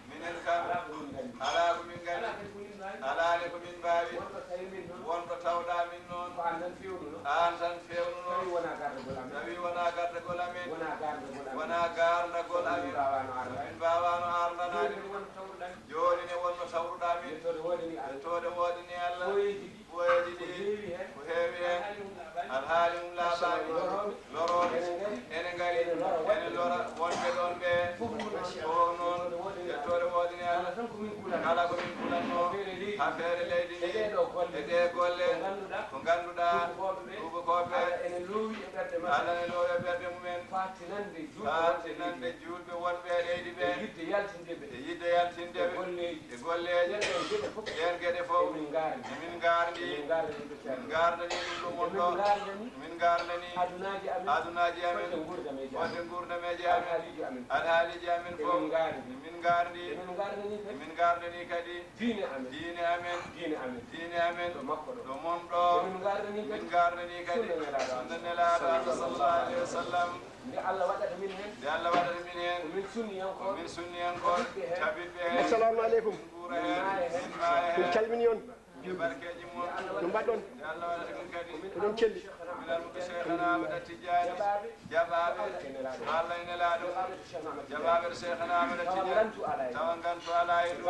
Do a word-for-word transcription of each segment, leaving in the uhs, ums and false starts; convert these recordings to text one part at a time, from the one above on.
Minen kam, alaa ko min nganndi. Alaa ne ko min mbaawi. Won ɗo tawɗaa min noon. Ko aan tan feewnuno. Aan tan feewnuno. Tawi wonaa gardagol amen. Tawi wonaa gardagol amen. Wonaa gardagol amen. Wonaa gardagol amen. Min mbaawaano aarndanaade. Min mbaawaano aarndanaade. Jooni ne won ɗo tawruɗaa min. Yettoode woodani Allah. Yettoode woodani Allah. Ɓooyeeji ɗi. Ɓooyeeji ɗi. Ko heewi heen. Ko heewi heen. Alhaali mum laaɓaani. Alhaali mum laaɓaani. Lorooɓe. Lorooɓe. Ene ngari. Ene ngari. Ene lora. Ene lora wonɓe ɗoon ɓe. Fof noon. Fof noon. Yettoode woodani Allah. Yettoode woodani Allah. Kala tan ko min kulanoo. Kala ko min kulanoo. Affaire leydi ndi. Affaire leydi ndi. E ɗee ɗoo golle. E ɗee golle. Ko ngannduɗaa. Ko ngannduɗaa. Tuubakooɓe. Tuubakooɓe. Allah ene loowi e ɓerɗe maɓɓe. Allah ene loowi e ɓerɗe mumen. Faatinande juulɓe wonɓe e leydi ndi. Faatinande juulɓe wonɓe e leydi ɓe. E yiɗde yaltinde ɓe. E yiɗde yaltinde ɓe. E golleeji. E golleeji. Ɗeen geɗe fof. Ɗeen geɗe fof. Emin ngaardi. Emin ngaardi. Emin ngaardi ɗum ɗo. Emin ngaardani ɗum ɗo won ɗo. Emin ngaardani. Emin ngaardani. Adunaaji amen. Adunaaji amen. Fodde nguurdameeji amen. Fodde nguurdameeji amen. Alhaaliiji amen. Alhaaliiji amen fof. Emin ngaardi. Emin ngaardi. Emin ngaardani kadi. Emin ngaardani kadi. Diine amen. Diine amen. Diine amen. Diine amen. Ɗo makko ɗo. Ɗo mum ɗo. Emin ngaardani kadi. Emin ngaardani kadi. Sunna Nelaaɗo. Sunna Nelaaɗo Allah sallallahu alayhi wa sallam. Nde Allah waɗata min heen. Nde Allah waɗata min heen. Ko min sunniyankooɓe. Ko min sunniyankooɓe. Tabiɓɓe heen. Tabiɓɓe heen. Assalamu aleykum. Min nguura heen. Min maaya heen. Min calmini on. E barkeeji mum. No mbaɗɗon? Nde Allah waɗata min kadi. Ko ɗon celli. Min almuɓe Cheikhana Ahmada Tidiane. Jaɓaaɓe. Jaɓaaɓe. Ko Allah e Nelaaɗo. Jaɓaaɓe to Cheikhana Ahmada Tidiane. Tawa ngantu alaa e ɗum.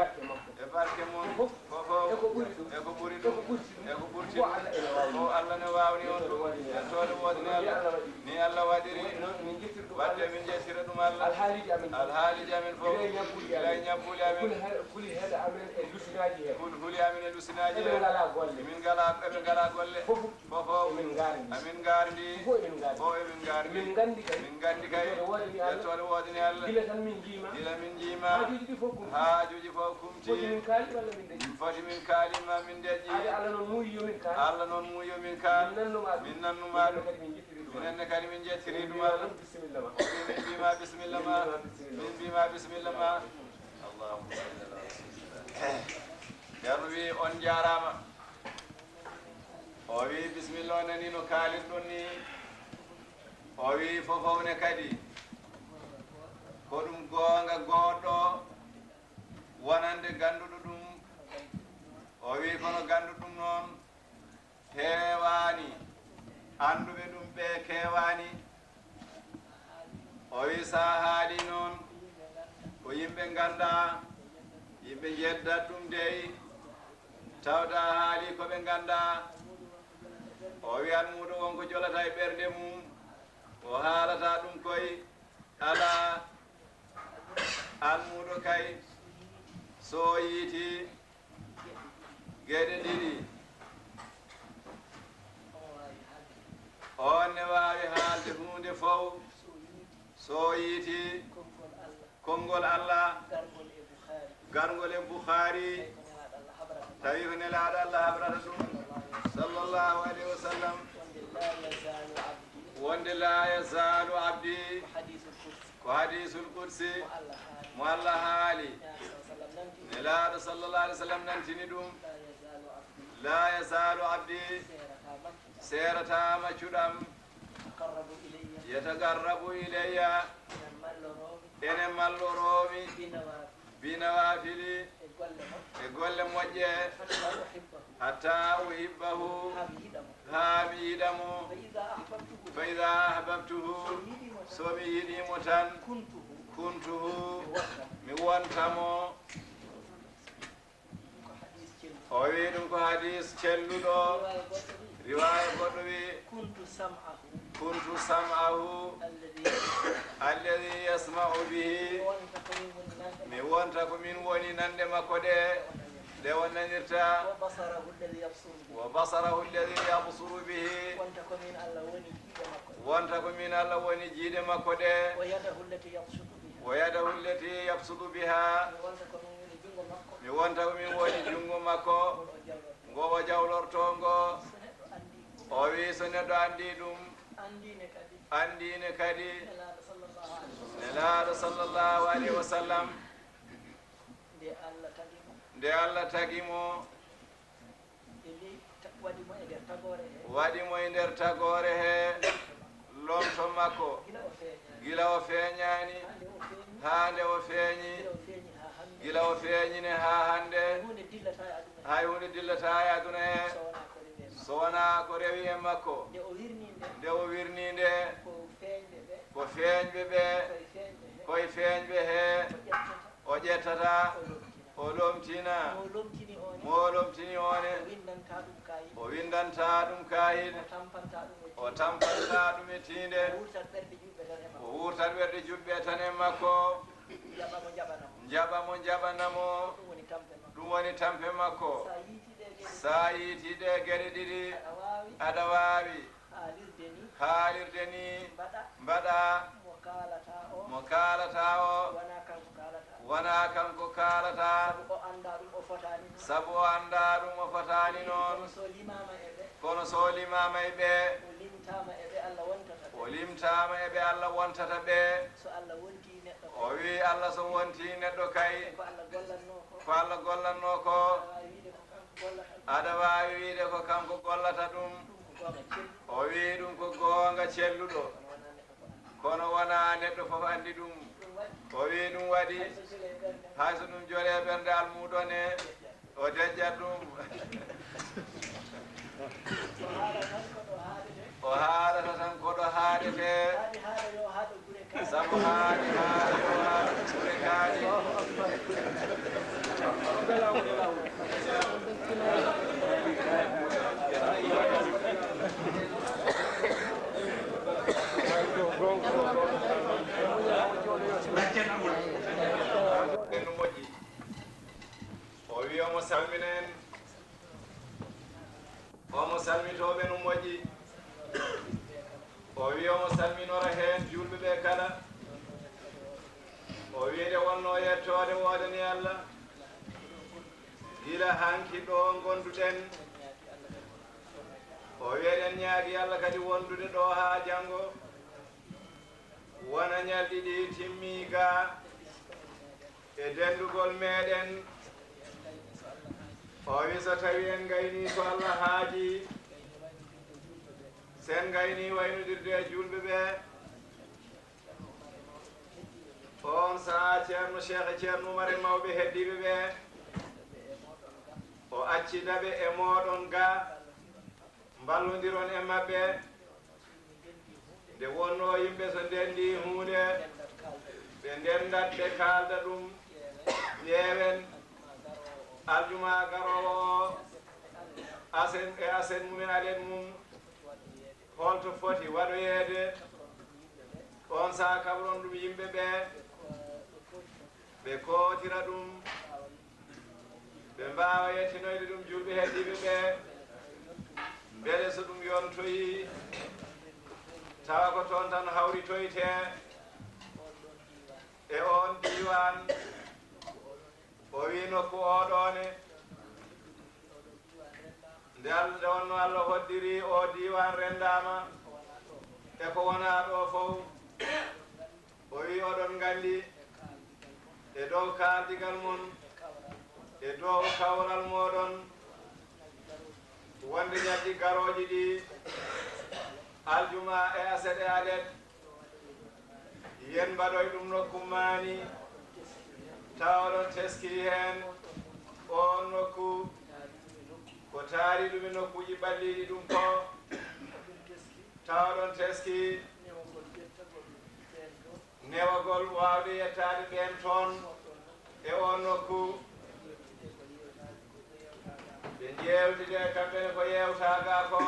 E barke mum. Ko fof. E ko ɓuri ɗum. E ko ɓuri ɗum. E ko ɓurti ɗum. Ko Allah ne waawni on ɗum. Yettoode woodani Allah. Ni Allah waɗiri. Wadde min njettira ɗum Allah. Alhaaliiji amen. Alhaaliiji amen fof. Gila e ñabbuuli amen. Gila e ñabbuuli amen. Huli he-, huli heɗa amen e lusinaaji he. Hul-, huli amen e lusinaaji he. Eɓe ngalaa golle. Emin ngalaa, eɓe ngalaa golle. Fof. Fof, fof. Emin ngaardi. Amin ngaardi. Fof emin ngaardi. Fof emin ngaardi. Min nganndi kay. Min nganndi kay. Yettoode woodani Allah. Yettoode woodani Allah. Gila tan min njiima. Gila min njiima. Haajuuji ɗi fof kumti. Haajuuji fof kumti. Foti min kaali walla min deƴƴi? Foti min kaali ma min deƴƴi. Aade Allah noon muuyi yo min kaal. Allah noon muuyi yo min kaal. Min nannu ma ɗum. Min nannu ma ɗum. Minen kadi min njettiri ɗum. Minen ne kadi min njettiri ɗum Allah. Bisimilla ma. Min mbiima bisimilla ma. Min mbiima bisimilla ma. Allahumma salli ala rasulillah. Ceerno wi on njaaraama. O wi bisimilla, o nani no kaalirɗon ni. O wi fofof ne kadi ko ɗum goonga goɗɗo wonande gannduɗo ɗum. O wi kono gannduɗo ɗum noon heewaani, annduɓe ɗum ɓe keewaani. O wi so a haali noon ko yimɓe nganndaa, yimɓe njeddat ɗum dey, tawde a haali ko ɓe nganndaa. O wi almuudo won ko jolata e ɓernde mum, o haalata ɗum koy. Alaa, almuudo kay so yiiti geɗe ɗiɗi, on ne waawi haalde huunde fof so yiiti konngol Allah. Garngol e Bukhaari. Tawi ko Nelaaɗo Allah habrata ɗum, sallallahu alayhi wa sallam, wonde laa yazaalu abdi, ko hadiisul qudsi, mo Allah haali. Nelaaɗo sallallahu alayhi wa sallam nantini ɗum, laa yazaalu abdi, seerataama cuɗam, yatagarrabu ilayya, ene malloroomi, binawaafili, e golle moƴƴe, hatta uhibbahu, haa mi yiɗa mo. Fa iza ahbabtuhu, so mi yiɗii mo tan, kuntuhu, mi wonta mo. O wi ɗum ko hadiis celluɗo. Riwaaya goɗɗo wi, kuntu sam'ahu, kuntu sam'ahu alladhi yasma'u bihi, mi wonta ko min woni nande makko ɗe, ɗe o nanirta. Wa basarahu alladhi yabsuru bihi, wonta ko min Allah woni jiiɗe makko ɗe. Wa yadahu allati yabsutu biha, mi wonta ko min woni junngo makko ngo o jawlortoo ngo. O wi so neɗɗo anndi ɗum, anndi ne kadi Nelaaɗo sallallahu alayhi wa sallam, nde Allah tagi mo, waɗi mo e nder tagoore he, lonto makko, gila o feeñaani, haa nde o feeñi, Gila o feeñini haa hannde, huunde dillataa e aduna. Hay huunde dillataa e aduna he. So wonaa ko rewi en. So wonaa ko rewi en makko. Nde o wirni nde. Nde o wirni nde. Ko feeñɓe ɓe. Ko feeñɓe ɓe. Koye feeñɓe he. Koye feeñɓe he. O ƴettata. O ƴettata. O lomtina. O lomtina. Mo lomtini o ne. Mo lomtini o ne. O winndanta ɗum kaayit. O winndanta ɗum kaayit. O tampanta ɗum e tiinde. O tampanta ɗum e tiinde. O wurtat ɓerɗe juɓɓe tan e makko. O wurtat ɓerɗe juɓɓe tan e makko. Njaɓa mo, njaɓana mo. Njaɓa mo, njaɓana mo. Ɗum woni tampe makko. Ɗum woni tampe makko. So a yiiti ɗe geɗe ɗiɗi. So a yiiti ɗe geɗe ɗiɗi. Aɗa waawi. Aɗa waawi. Haalirde ni. Haalirde ni. Mbaɗa. Mbaɗa. Mo kaalata o. Mo kaalata o. Wonaa kanko kaalata. Wonaa kanko kaalata. Sabu o anndaa ɗum o fotaani noon. Sabu o anndaa ɗum o fotaani noon. Kono so limaama e ɓe. Kono so limaama e ɓe. O limtaama e ɓe Allah wontata ɓe. O limtaama e ɓe Allah wontata ɓe. So Allah wontii neɗɗo kay. O wii Allah so wontii neɗɗo kay. Ko Allah gollannoo ko. Ko Allah gollannoo ko. Aɗa waawi wiide ko kanko gollata ɗum. Aɗa waawi wiide ko kanko gollata ɗum. Ɗum ko goonga celluɗo. O wii ɗum ko goonga celluɗo. Kono wonaa neɗɗo fof anndi. Kono wonaa neɗɗo fof anndi ɗum. Ɗum waɗi. O wii ɗum waɗi. Hay so jole ɓernde. Hay so ɗum jole ɓernde almuudo ne. O deƴƴat ɗum. O haalata tan ko ɗo haadete. O haalata tan ko ɗo haadete. Haadi haala yo haɗo gure kaaɗe. Sabu haadi haala yo haɗo gure kaaɗe. Ɓe no moƴƴi. O wi omo salmina en. Omo salmitooɓe no moƴƴi. O wi omo salminora heen juulɓe ɓe kala. O wi nde wonno yettoode woodani Allah. Gila hanki ɗo ngonduɗen. O wi eɗen ñaagi Allah kadi wondude ɗo haa janngo. Wona ñalɗi ɗi timmi ga e denndugol meɗen. O wi so tawi en ngayni ko Allah haaji, sen ngayni waynodirde e juulɓe ɓe. On saha Ceerno Cheikh e Ceerno Umar e mawɓe heddiiɓe ɓe. O acci daɓe e mooɗon ga, mballondiron e maɓɓe. Nde wonno yimɓe so ndenndi huunde, ɓe ndenndat ɓe kaalda ɗum, ƴeewen aljuma garoowo o, aset e aset mum e alet mum, holto foti waɗoyeede. On saha kabron ɗum yimɓe ɓe, ɓe kootira ɗum. Ɓe mbaawa yettinoyde ɗum juulɓe heddiiɓe ɓe, mbele so ɗum yontoyi, tawa ko toon tan hawritoyte e oon diiwaan. O wii nokku oo ɗoo ne, nde Al-, nde wonno Allah hoddiri oo diiwaan renndaama e ko wonaa ɗoo fof. O wi, oɗon nganndi, e dow kaaldigal mon, e dow kawral mooɗon, wonde ñalɗi garooji ɗi, aljuma e aset e alet, yen mbaɗoy ɗum nokku maani, tawa oɗon teski heen oon nokku, ko taari ɗum e nokkuuji ɓalliiɗi ɗum ko, tawa oɗon teski newagol waawde yettaade ɓeen toon e oon nokku. Ɓe njeewtide kamɓe ne ko yeewtaa ga ko.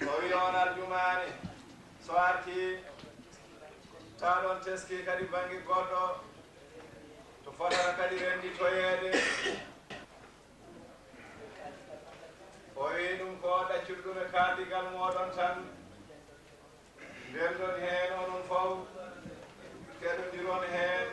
O wi oon aljumaane so artii, tawa ɗon teski kadi bannge goɗɗo to fotata kadi rennditoyeede. O wi ɗum ko ɗaccude ɗum e kaaldigal mooɗon tan. Ndenndon heen onon fof, keɗondiron heen,